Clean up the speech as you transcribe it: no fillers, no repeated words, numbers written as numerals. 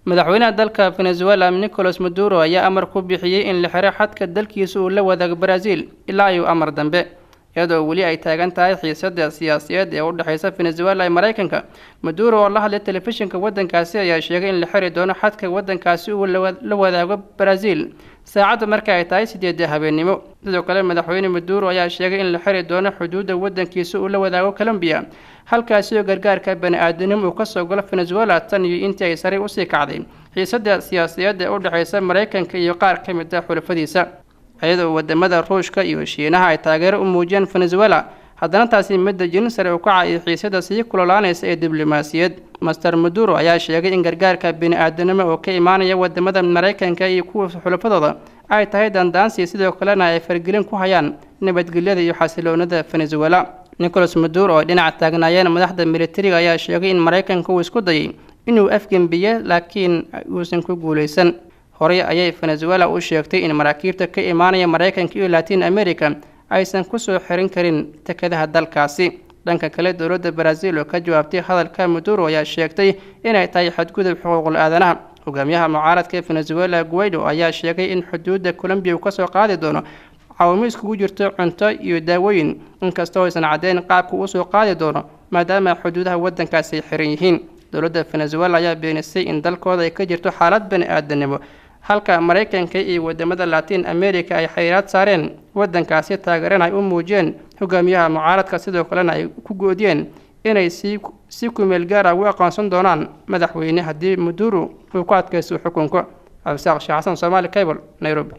Madaxweynaha dalka Venezuela Nicolas Maduro ayaa amar ku bixiyey in la xiro xadka dalkiisa uu la wadaago Brazil ilaa iyo amar dambe, iyadoo weli ay taagan tahay xiisada siyaasiyeed ee u dhexeysa Venezuela iyo Maraykanka. Maduro oo la hadlay telefishinka waddankaasi ayaa sheegay in la xiri doono xadka waddankaasi uu la wadaago Brazil saacadda marka ay tahay 8da habeennimo. Sidoo kale madaxweyne Maduro ayaa sheegay in la xiri doono xuduudda waddankiisa uu la wadaago Colombia, halkaasi oo gargaarka bani-aadanimo uu kasoo galo Venezuela tan iyo intii ay sare usii kacday xiisada siyaasiyeed ee u dhexeysa Maraykanka iyo qaar ka mid ah xulafadiisa. Iyadoo wadamada Ruushka iyo Shiinaha ay taageero u muujiyeen Venezuela, haddana taasi ma dejin sare u kaca iyo xiisada sii kululaanaysa ee diblomaasiyad. Master Maduro ayaa sheegay in gargaarka bini-aadanimo oo ka imaanaya wadamada Maraykanka iyo kuwa xulafadooda ay tahay dandaansi, sidoo kalena ay fargelin ku hayaan nabadgelyada iyo xasiloonida Venezuela. Nicolas Maduro oo dhinaca taagnaayeen madaxda militariga ayaa sheegay in Maraykanka uu isku dayay inuu afgembiye, laakiin uusan ku guuleysan. Horey ayay Venezuela u sheegtay in maraakiibta ka imaanaya Maraykanka iyo Latin America aysan kusoo xirin karin dekadaha dalkaasi. Dhanka kale, dowladda Brazil oo ka jawaabtay hadalka Maduro ayaa sheegtay inay tahay xadgudub xuquuqul aadanaha. Hogaamiyaha mucaaradka ee Venezuela Guaido ayaa sheegay in xuduudda Colombia uu kasoo qaadi doono caawimo iskugu jirto cunto iyo daawooyin, inkastoo aysan caddeyn qaabka uu soo qaadi doono maadaama xuduudaha waddankaasi ay xiran yihiin. Dowladda Venezuela ayaa beenisay in dalkooda ay ka jirto xaalad bani-aadanimo, halka Maraykanka iyo wadamada Latin America ay xayiraad saareen waddankaasi, taageerana ay u muujiyeen hogaamiyaha mucaaradka, sidoo kalena ay ku goodiyeen inay si kumeel gaara ugu aqoonsan doonaan madaxweyne haddii Maduro uu ku adkaysto xukunka. Cabdisaaq Sheekh Xasan, Somali Cable, Nairobi.